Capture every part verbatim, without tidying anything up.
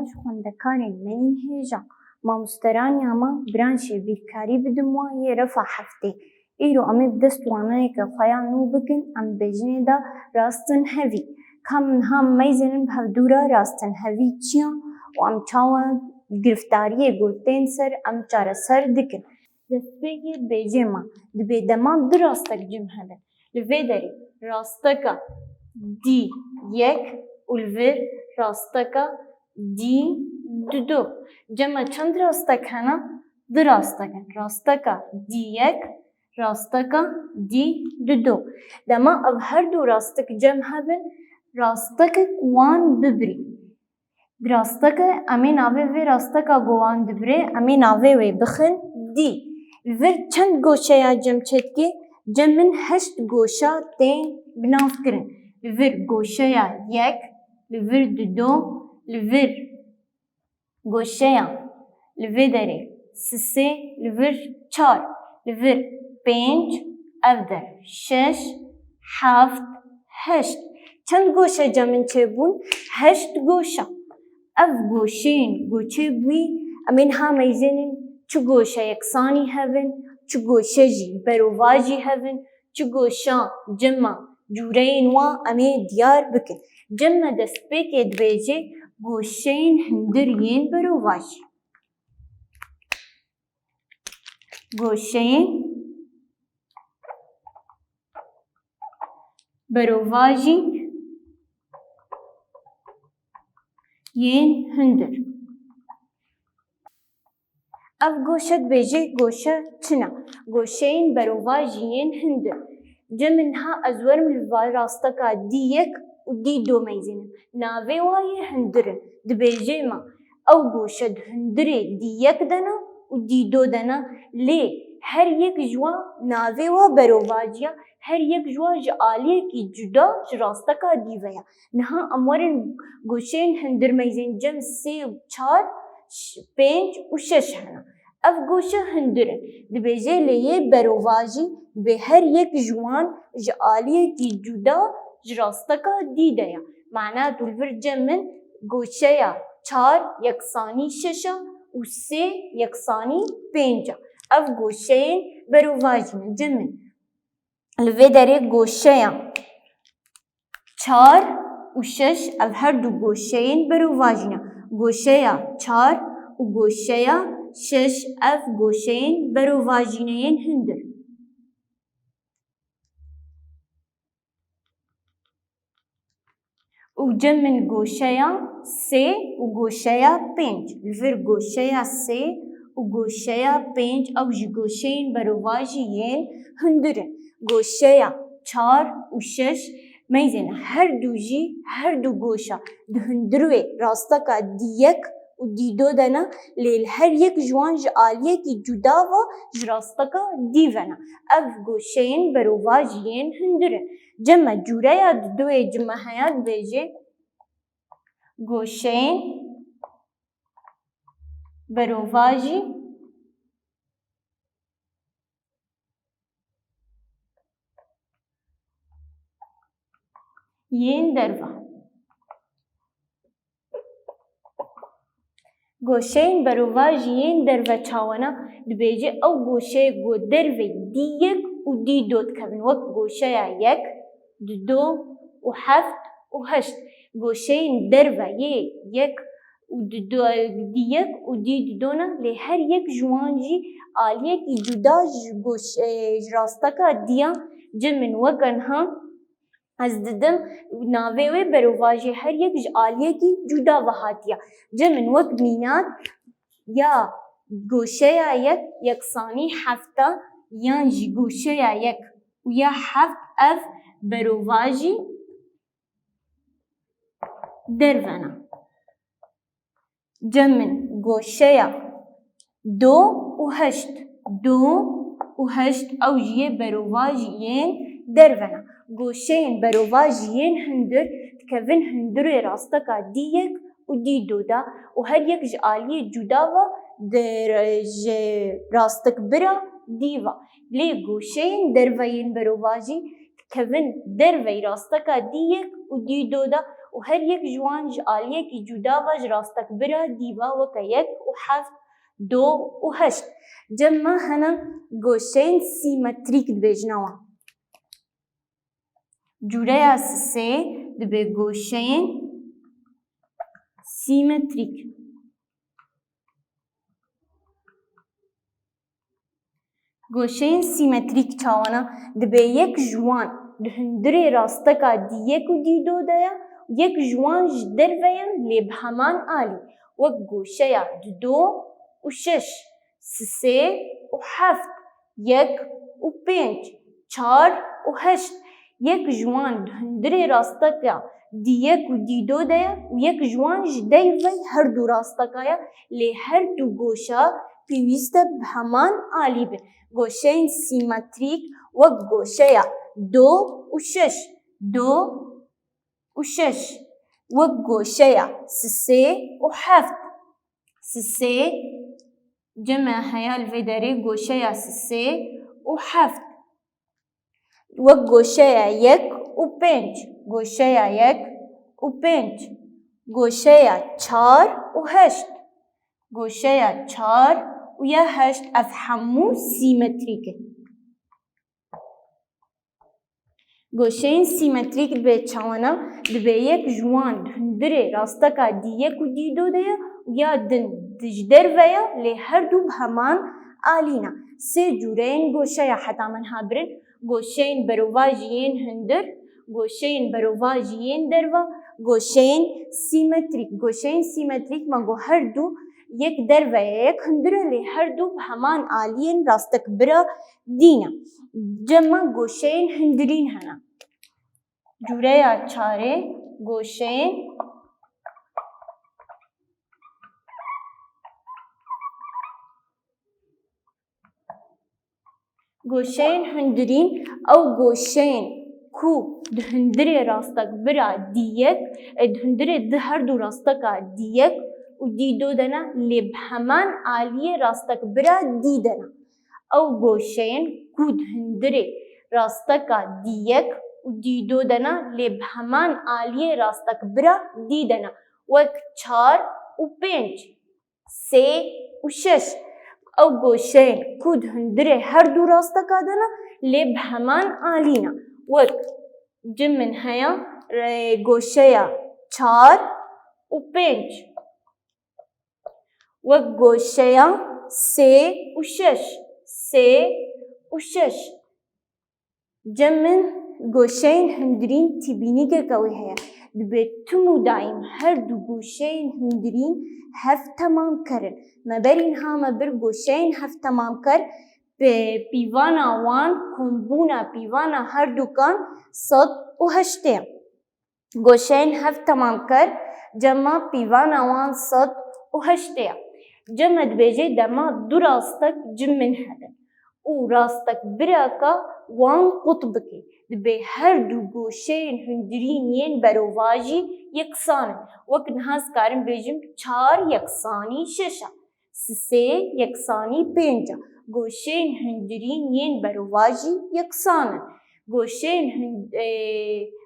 Ji xwendekarên me yên hêja, mamosteraniya me branşê bîrkarî bidim wa yê refa heftê. Îro em ê bi dest wanayeke xwe ya nû bikin, em bêjinê de rastinhevî. Ka em niha meyzênin bi hevdû re rastinhevî çi ya û em çawa giriftariyê ku tên ser em çareser dikin. Destpêkê bêjê me, dibê dema du rastek cem hebin. Li vê derê rasteka dî yek û li vir rasteka dî dido. Cema çend rastek hene? Du rastek in. Rasteka dî yek, rasteka dî dido. Dema ev her du rastek cem hebin, rastekek wan bibirî. Rasteke, em ê navê vê rasteka ku wan dibirê, em ê navê wê bixin dî. Li vir çend goşeya cem çêdikê? Cem min heşt goşa tên binavkirin. Li vir goşeya yek, li vir dido, li vir goşeya li vê derê sisê, li vir çar, li vir pênc, ev der şeş, heft, heşt. Çend goşe cem min çêbûn? Heşt goşa. Ev goşeyên goçê bûyî, em ê niha meyzênin çi goşe yeksanî hevin, çi goşe jî berovajî hevin, çi goşa cema cûreyên wan em ê diyar bikin. Cem me destpêkê dibêje goşeyên hundir yên berovajî. Goşeyên berovajî yên hundir. Ev goşe dibêje goşe çi ne? Goşeyên berovajî yên hundir. Cem min niha ez werim li va rasteka dî yek û dî do meyzênim. Navê wa yê hundir in. Dibêje me, ew goşe di hundirê dî yek de ne û dî do de ne, lê her yek ji wan navê wa berovajî ya, her yek ji wan ji aliyekî cuda ji rasteka dî ve ya. Niha em werin goşeyên hundir meyzên cem sê û çar, ş-, pênc û şeş hene. Ev goşe hundir in. Dibêje lê yê berovajî, dibê her yek ji wan ji aliyekî cuda ji rasteka dî de ye. Mana tu li vir cem min goşeya çar yeksanî şeş e û sê yeksanî pênc e. Ev goşeyên berovajî ne cem min. Li vê derê goşeya çar û şeş, ev her du goşeyên berovajî ne. Goşeya çar û goşeya şeş, ev goşeyên berovajî ne yên hundir. Û cem min goşeya sê û goşeya pênc. Li vir goşeya sê û goşeya pênc, ew jî goşeyên berovajî yên hundir in. Goşeya çar û şeş, meyzên her du jî, her du goşa di hundir wê rasteka dî yek û dî do de ne, lê li her yek ji wan ji aliyekî cuda ve ji rasteka dî ve ne. Ev goşeyên berovajî yên hundir in. Cem me cûreya didoyê cem me heya dibêje goşeyên berovajî yên derve. Goşeyên berovajî yên derve çawa ne? Dibêje ew goşeyê ku derveyî dî yek û dî do dikevin, wek goşeya yek, dido û heft û heşt. Goşeyên derve yê yek û dido, dî yek û dî dido ne, lê her yek ji wan jî aliyekî cuda ji goş-, e, ji rasteka diya cem min weke niha ez didim, navê wê berovajê her yek ji aliyekî cuda ve hatiye. Cem min wek mînak ya goşeya yek yeksanî hefta yan jî goşeya yek û ya heft ev berovajî derve ne. Cem min goşeya do û heşt. Do û heşt ew jî yê berovajî yên derve ne. Goşeyên berovajî yên hundir dikevin hundirê rasteka dî yek û dî do de û her yek ji aliyê cuda ve di, ji rastikbira dî ve. Lê goşeyên derve yên berovajî dikevin derveyî rasteka dî yek û dî do de û her yek ji wan ji aliyekî cuda ve ji rastekbira dî ve, weke yek û heft, do û heşt. Cem me hene goşeyên sîmetrîk dibêjine wan. Cûreya sisê dibe goşeyên sîmetrîk. Goşeyên sîmetrîk çawa ne? Dibe yek ji wan di hundirê rasteka dî yek û dî do de ye û yek ji wan ji derve ye lê bi heman alî, wek goşeya dido û şeş, sisê û heft, yek û pênc, çar û heşt. Yek ji wan di hundirê rasteka dî yek û dî do de ye û yek ji wan ji dervey her du rasteka ye, lê her du goşa pêwîst e bi heman alî bin. Goşeyên sîmetrîk wek goşeya do û şeş, do û şeş, wek goşeya sisê û heft, sisê, cem me heye li vê derê goşeya sisê û heft. Wek goşeya yek û pênc, goşeya yek û pênc, goşeya çar û heşt, goşeya çar û ya heşt, ev hemû sîmetrîk in. Goşeyên sîmetrîk dibe çawa ne? Dibe yek ji wan di hundirê rasteka dî yek û dî do de ye û ya din di ji derve ye, lê her du bi heman alî ne. Sê cûreyên goşeya heta min ha birin, goşeyên berovajî yên hundir, goşeyên berovajî yên derve, goşeyên sîmetrîk. Goşeyên sîmetrîk me got her du yek derve ye, yek hundir e, lê her du bi heman aliyên rastekbira dî ne. Cem me goşeyên hundirîn hene. Cûreya çarê goşeyên Goşeyên hundirîn, ew goşeyên ku di hundirê rastekbira dî yek, e, di hundirê di her du rasteka dî yek û dî do de ne, lê bi heman aliyê rastekbira dî de ne. Ew goşeyên ku di hundirê rasteka dî yek û dî do de ne, lê bi heman aliyê rastekbira dî de ne, wek çar û pênc, sê û şeş. Ew goşeyên ku di hundirê her du rasteka de ne, lê bi heman alî ne. Wek cem min heye, e, goşeya çar û pênc. Wek goşeya sê û şeş, sê û şeş. Cem min goşeyên hundirîn tîbînîkeke wê heye. Dibe tim û daîm her du goşeyên hundirîn hevtemamker in. Me berî niha me bir goşeyên hevtemamker, pîvana wan, kombûna pîvana her dukan sed û heştê ye. Goşeyên hevtemamker, cema pîvana wan sed û heştê ye. Cem me dibêje dema du rastek cem min hebin û rastekbireka wan qut bike, dibê her du goşeyên hundirîn yên berovajî yeksan in. Wek niha ez karim bêjim çar yeksanî şeş e. Sisê yeksanî pênc e. Goşeyên hundirîn yên berovajî yeksan in. Goşeyên hund-, e,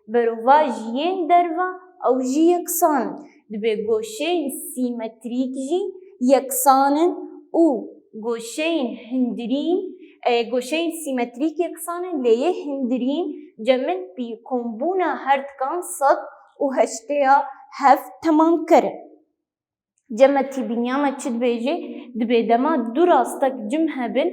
berovajî yên derve ew jî yeksan in. Dibê goşeyên sîmetrîk jî yeksan in û goşeyên hundirîn, e, goşeyên sîmetrîk yeksan in, lê yê hundirîn cem min pî kombûna her dikan sed û heştê ya hev temamker in. Cem me tîbîniya me çi dibêje? Dibê dema du rastek cim hebin,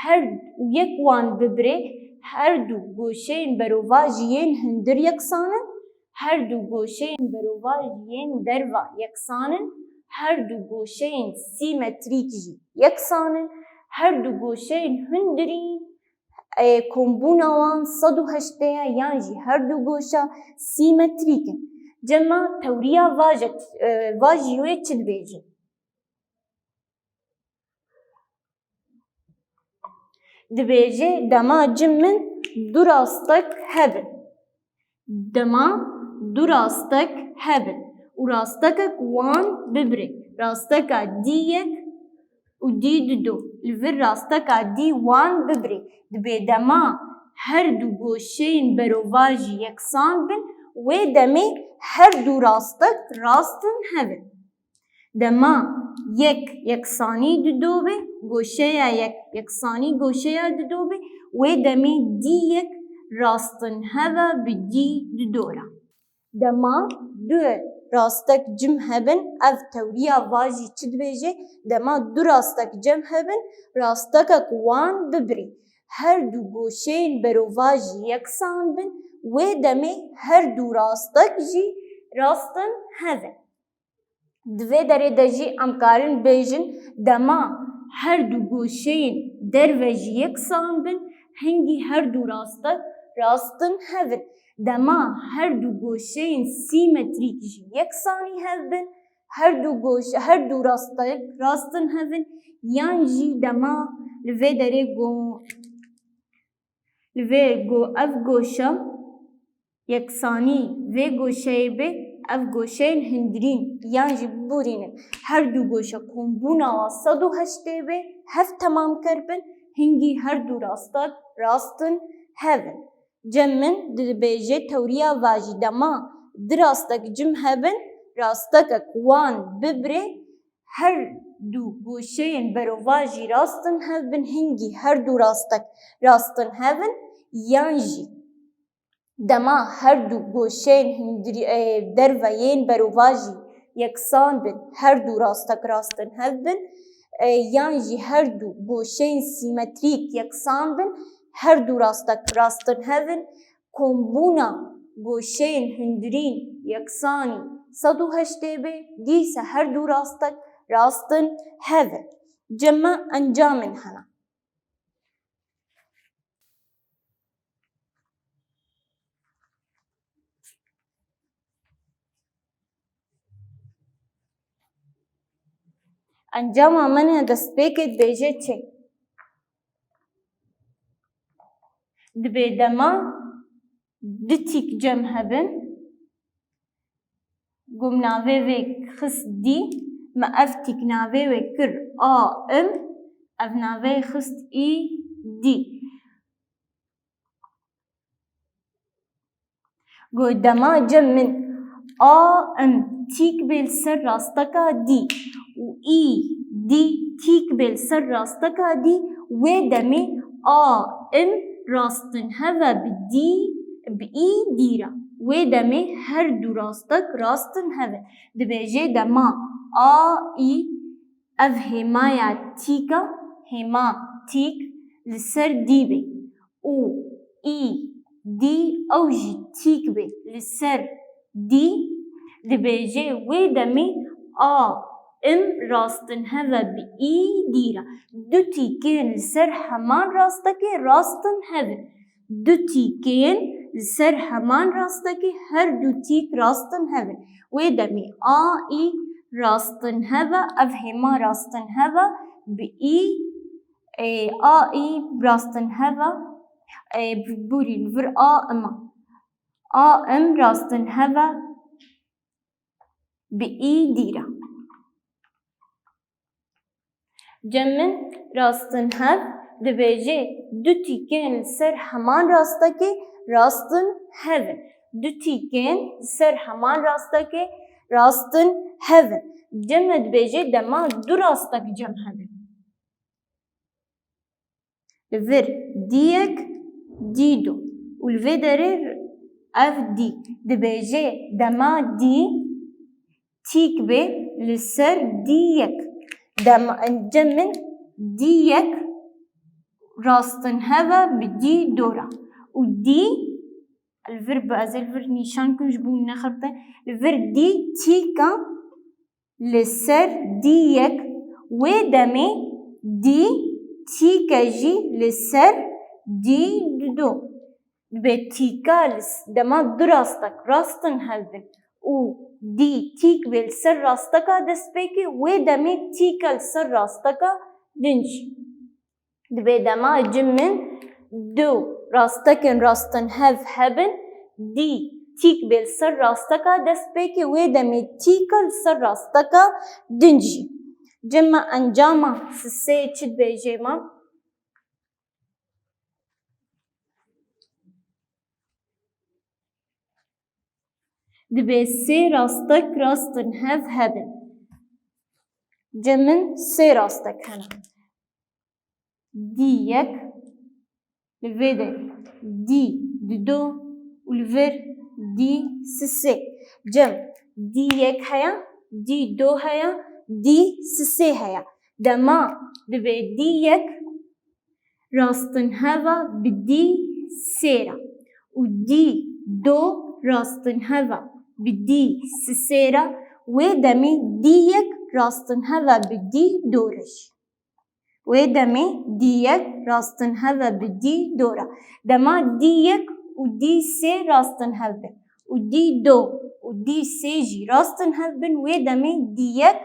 her yek wan bibirê, her du goşeyên berovajî yên hundir yeksan in, her du goşeyên berovajî yên derva yeksan in, her du goşeyên sîmetrîk jî yeksan in, her du goşeyên hundirî e, kombûna wan sed û heştê ye yan jî her du goşa sîmetrîk in. Cem me tewriya vaje, e, vajî wê çi dibêje? Dibêje dema cim min du rastek hebin. Dema du rastek hebin û rastekek wan bibirê. Rasteka dî yek û dî dido. Li vir rasteka dî wan bibirê. Dibê dema her du goşeyên berovajî yeksan bin û Wê demê her du rastek rast in hev in. Dema yek yeksanî dido be, goşeya yek yeksanî goşeya dido be, wê demê dî yek rast in hev e bi dî dido re. Dema du rastek cem hebin, ev tewriya va jî çi dibêje? Dema du rastek cem hebin, rasteke ku wan bibirê, her du goşeyên berovajî yeksan bin, wê demê her du rastek jî rast in hev in. Di vê derê de jî em karin bêjin, dema her du goşeyên derve jî yeksan bin, hingî her du rastek rast in hev in. Dema her du goşeyên sîmetrîk jî yeksanî hev bin, her du goş-, her du rastek rast in hev in, yan jî dema li vê derê go-, li vê go-, ev goşa yeksanî vê goşeyê bê, ev goşeyên hundirîn yan jî biborînin, her du goşe kombûna wan sed û heştê bê, hev temamker bin, hingî her du rastek rast in hev in. Cem min dibêje tewriya va jî dema du rastek cem hebin, rasteke ku wan bibirê, her du goşeyên berovajî rast in hev bin, hingî her du rastek rast in hev in, yan jî dema her du goşeyên hundirî-, e, derve yên berovajî yeksan bin, her du rastek rast in hev bin, e, yan jî her du goşeyên sîmetrîk yeksan bin, her du rastek rast in hev in, kombûna goşeyên hundirîn yeksanî sed û heştê bê, dîse her du rastek rast in hev in. Cem min encamên hene. Encama min e destpêkê dibêje çi? Dibê dema du tîk cem hebin, gom navê vê xist dî, me ev tîk navê wê kir a im, ev navê xist î dî. Got dema cem min a im tîk bê li ser rasteka dî û î dî tîk bê li ser rasteka dî, wê demê a im rast in hev e bi dî, bi î dî re. Wê demê her du rastek rast in hev in. Dibêje dema a î, ev hêmaya tîka, hêma tîk li ser dî bê û î dî ew jî tîk bê li ser dî, dibêje wê demê a im rast in hev e bi î dî re. Du tîkên li ser heman rastekê rast in hev in. Du tîkên li ser heman rastekê her du tîk rast in hev in. Wê demê a î rast in hev e, ev hêma rast in hev e bi î, e, a î rast in hev e, e, bi-, borî li vir a im e. A im rast in hev e bi î dî re. Cem min rast in hev dibêje du tîkên li ser heman rastekê rast in hev in. Du tîkên li ser heman rastekê rast in hev in. Cem min dibêje dema du rastek cem hebin. Li vir dî yek, dî du û li vê derê ev dî. Dibêje dema dî tîk bê li ser dî yek. Dema, cem min dî yek rast in hev e bi dî du re. Û dî, li vir bi, ez ê li vir nîşan kim ji bo nexebite, li vir dî tîka li ser dî yek, wê demê dî tîke jî li ser dî du. Dibê tîka li s-, dema du rastek rast in hev bin û dî tîk bê li ser rasteka destpêkê, wê demê tîke li ser rasteka din jî. Dibê dema cem min du rastekên rast in hev hebin, dî tîk bê li ser rasteka destpêkê, wê demê tîka li ser rasteka din jî. Cem min encama sisê çi dibêje me? Dibê sê rastek rastin hev hebin. Cem min sê rastek hene. Dî yek li vê derê, dî dido û li vir dî sisê. Cem dî yek heye, dî do heye, dî sisê heye. Dema dibê dî yek rastinheva bi dî sê re û dî do rastinheva bi dî sisê re, wê demê dî yek rastinheva bi dî do re jî. Wê demê dî yek rastinheva bi dî do re. Dema dî yek û dî sê rastinhev bin û dî do û dî sê jî rastinhev bin, wê demê dî yek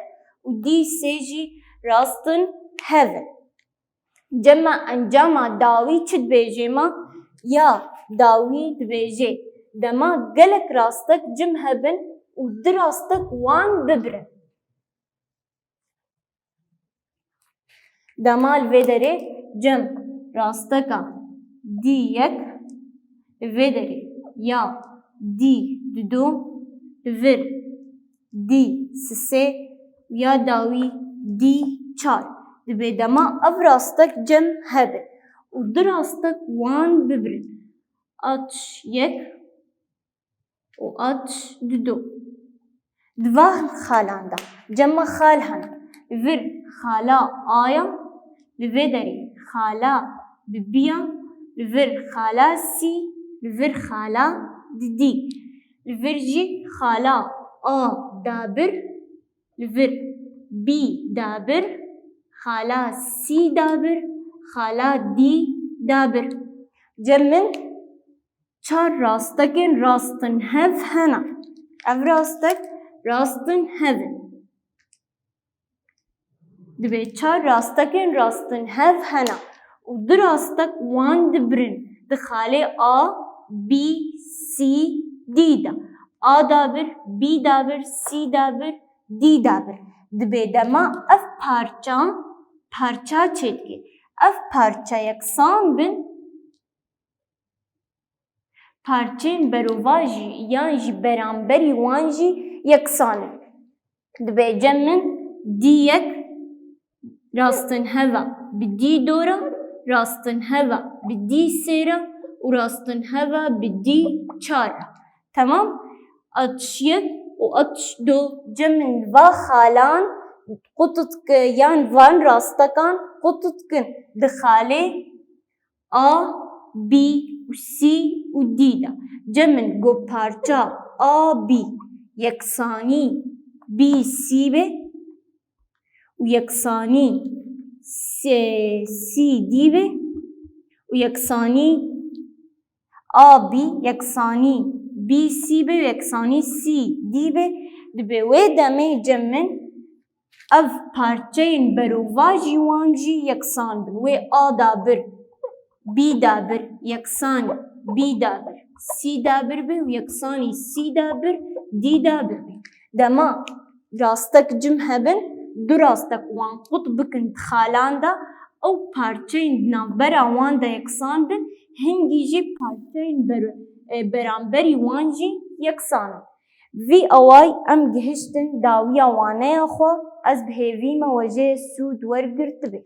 û dî sê jî rastinhev in. Cem me encama dawî çi dibêjê me? Ya dawî dibêjê, dema gelek rastek cim hebin û du rastek wan bibirin. Dema li vê derê cem rasteka dî yek, li vê derê ya dî dido, li vir dî sisê û ya dawî dî çar. Dibê dema ev rastek cem hebin û du rastek wan bibirin. Aç yek û aç dido. Di van xalan de cema xal hene. Li vir xala A ya, li vê derê xala bi bî ya, li vir xala sî, li vir xala didî. Li vir jî xala A dabir, li vir bî dabir, xala sî dabir, xala dî dabir. Cem min çar rastekên rastinhev hene. Ev rastek rastinhev in. Dibê çar rastekên rastinhev hene û du rastek wan dibirin di xalê A, B, C, D de. A dabir, B dabir, C dabir, D dabir. Dibê dema ev parça, parça çêdike. Ev parça yeksan bin, parçeyên berovajî yan jî beramberî wan jî yeksan in. Dibê cem min dî yek rastinheva bi dî do re, rastinheva bi dî sê re û rastinheva bi dî çar re. Temam? Aç yek û aç do cem min va xalan qut dikin yan van rastekan qut dikin di xalê A, B û C û D de. Cem min go parça A B yeksanî B C be û yeksanî C, C D be û yeksanî A B yeksanî B C be û yeksanî C D be, dibê wê demê cem min ev parçeyên berovajî wan jî yeksan bin. Wê A dabir, B dabir yeksanî B dabir, C dabir be û yeksanî C dabir, D dabir be. Dema rastek cim hebin, du rastek wan qut bikin di xalan de, ew parçeyên di navbera wan de yeksan bin, hingî jî parçeyên ber-, e, beramberî wan jî yeksan in. Vî awayî em gihiştin dawiya waneya xwe, ez bi hêvî me we jê sûd wergirtibê.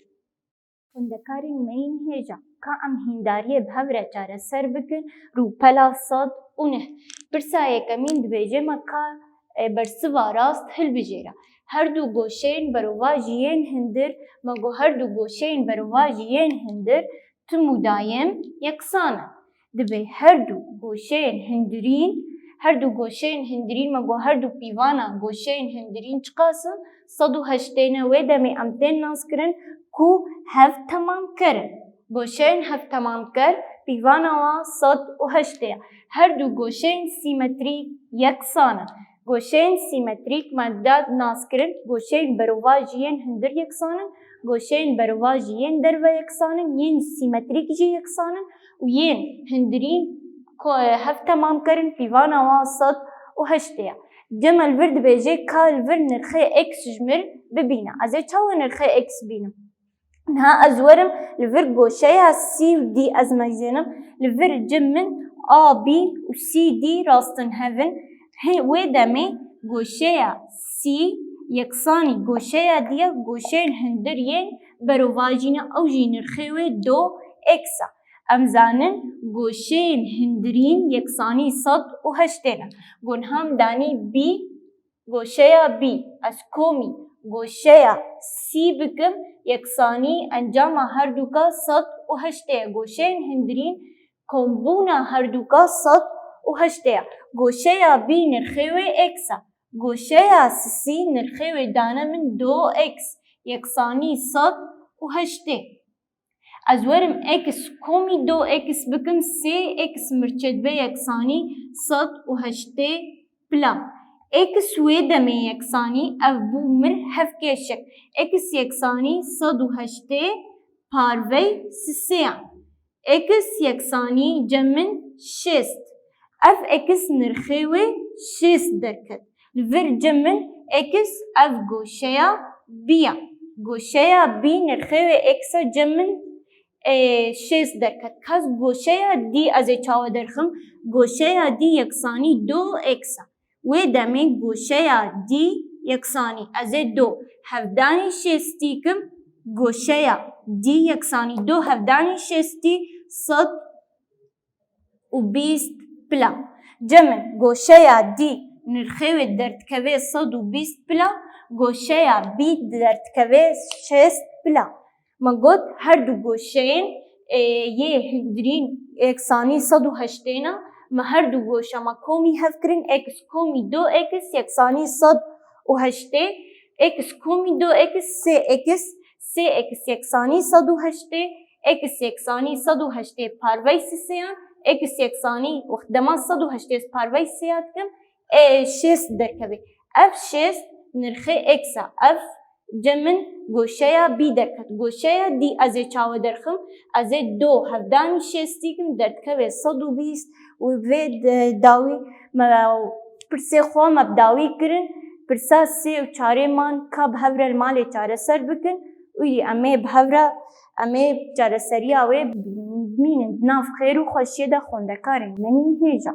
Xwendekarên me yên hêja, ka em hîndariyê bi hev re çareser bikin, rûpela sed û neh. Pirsa yekemîn dibêje me ka, e, bersiva rast hilbijêre. Her du goşeyên berovajî yên hundir, me got her du goşeyên berovajî yên hundir tim û dayem yeksan in. Dibê her du goşeyên hundirîn, her du goşeyên hundirîn, me got her du pîvana goşeyên hundirîn çiqas in? Sed û heştê ne, wê demê em tên naskirin ku hevtemamker in. Goşeyên hevtemamker pîvana wan sed û heştê ye. Her du goşeyên sîmetrîk yeksan in. Goşeyên sîmetrîk me da naskirin, goşeyên berovajî yên hundir yeksan in, goşeyên berovajî yên derve yeksan in, yên sîmetrîk jî yeksan in û yên hundirîn ku hevtemamker in pîvana wan sed û heştê ye. Cem li vir dibêje ka li vir nirxê x ji mir bibîne. Ez ê çawa nirxê x bînim? Niha ez werim li vir goşeya C û D ez meyzênim. Li vir cem min A B û C D rastinhev in. Hê wê demê goşeya sî yeksanî goşeya diya goşeyên hundir yên berovajî ne, ew jî nirxê wê do x e. Em zanin goşeyên hundirîn yeksanî sed û heştê ne. Got niha min danî bî, goşeya bî, ez komî goşeya sî bikim, yeksanî encama herduka sed û heştê ye. Goşeyên hundirîn kombûna herduka sed û heştê ye. Goşeya bî nirxê wê x e. Goşeya sisî nirxê wê dane min do x yeksanî sed û heştê. Ez werim x komî do x bikim, sê x mirçe dibe yeksanî sed û heştê pila. X wê demê yeksanî, ev bû mir hevkeşik. X yeksanî sed û heştê parvey sisêyan. X yeksanî cem min şêst. Ev x nirxê wê şêst derket. Li vir cem min x ev goşeya bî ya. Goşeya bî nirxê wê x e cem min, e, şêst derket. Kes goşeya dî ez ê çawa derxim? Goşeya dî yeksanî do x e. Wê demê goşeya dî yeksanî ez ê do hevdanî şêstî kim. Goşeya dî yeksanî do hevdanî şêstî sed û bîst pila. Cem min goşeya dî nirxê wê derdikeve sed û bîst pila, goşeya bî derdikeve şêst pila. Me got her du goşeyên, e, yê hundirîn yeksanî sed û heştê ne. Me her du goşa me komî hev kirin, x komî do x yeksanî sed û heştê, x komî do x sê x, sê x yeksanî sed û heştê, x yeksanî sed û heştê parvey sisêyan, x yeksanî wext dema sed û heştê parvey sêya dikim, e, şêst derkevê. Ev şêst nirxê x e. Ev cem min goşeya bî derket. Goşeya dî ez ê çawa derxim? Ez ê do hevdanî şêstî kim, derdikeve sed û bîst û vê de-, dawî me pirsê xwe me bi dawî kirin. Pirsa sê û çarê man ka bi hev re li malê çareser bikin û yî em ê bi hev re, em ê çareseriya wê bimînin di nav xêr û xweşiyê de xwendekarên min ên hêja.